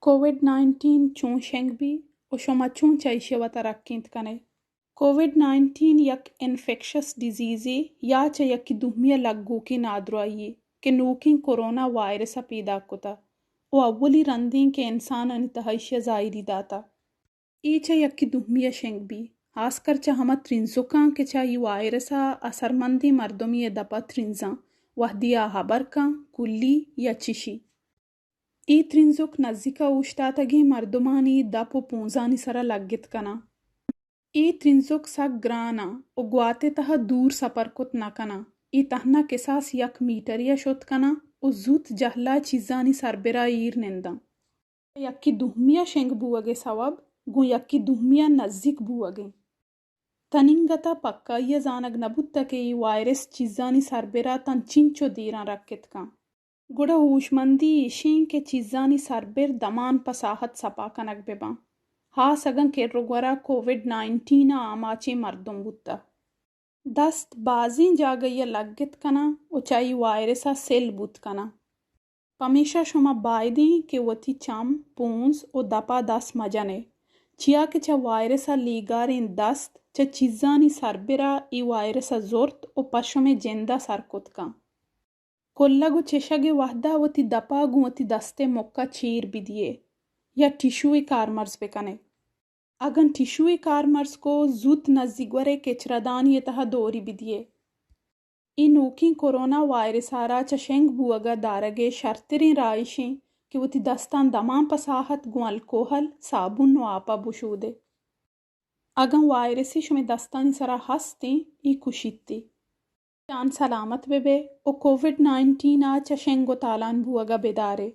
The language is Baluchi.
کووڈ نائنٹین چون شنگ بی و شما چون چہ ایشی ء وتا رکینت کنے؟ کووڈ نائنٹین یک انفیکشس ڈیزیزے یا چہ یکی دومی ء لگوکیں نادراہی یے کہ نوکیں کرونا وائرس ء پیداک کتہ و اولی رندیں کہ انسانانی تہا ایشی ء ظاہری داتہ۔ اے چہ یکی دومی ء شنگ بی، ہاسکر چہ ہما ترنزکاں کہ چہ اے وائرس ء اثرمندیں مردمے ء دپ ء ترنزاں، وہدے آ ہبر کن، کلی یا چشی۔ اے ترنزک نزیک ء اوشتاتگیں مردمانی دپ و پونزانی سرا لگت کناں۔ اے ترنزک سک گران آں و گوات ء تہا دور سپر کت نہ کناں۔ اے تہنا کساس یک میٹرے ء شت کناں و زوت جہلا چیزانی سربرا ایر ننداں۔ یکی دومی ء شنگ بوگ ء سوب گوں یکی دومی ء نزیک بوگ انت۔ تنینگت ء پکائی ء زانگ نہ بوتہ کہ اے وائرس چیزانی سربرا تاں چینچو دیراں رکت کن۔ گڑا ہوشمندی ایشیں کہ چیزانی سربر دمان پہ ساہت سپا کنگ بہ باں، ہاس اگاں کر و گورا کووڈ نائنٹین ء آماچیں مردم بوتہ۔ دست بازیں جاگہے ء لگت کناں و چہ اے وائرس ء سل بوت کناں۔ پمیشا شما بائدیں کہ وتی چم، پونز و دپ ء دست مجن ئے، چیا کہ چہ وائرس ء لیگاریں دست چہ چیزانی سربرا اے وائرس ء زرت و پہ شمئے جند ء سر کت کن۔ کلگ و چشگ ء وہدا وتی دپا گوں وتی دست ء مکا چیر بدیے یا ٹشوے کارمرز بکنے۔ اگن ٹشوے کارمرز کو، زوت نزیگورے کچردانی ء تہا دوری بدیے۔ اے نوکیں کرونا وائرس ء را چہ شنگ بوگ ء دارگ ء شرتریں راہ ایشیں کہ وتی دستاں دمان پہ ساہت گوں الکوہل، صابون و آپا بشودے۔ اگاں وائرسے شمئے دستانی سرا ہستیں، اے کشیت ئے۔ جان سلامت بہ بئے و کووڈ نائنٹین ء چہ شنگ و تالان بوگ ء بدارے۔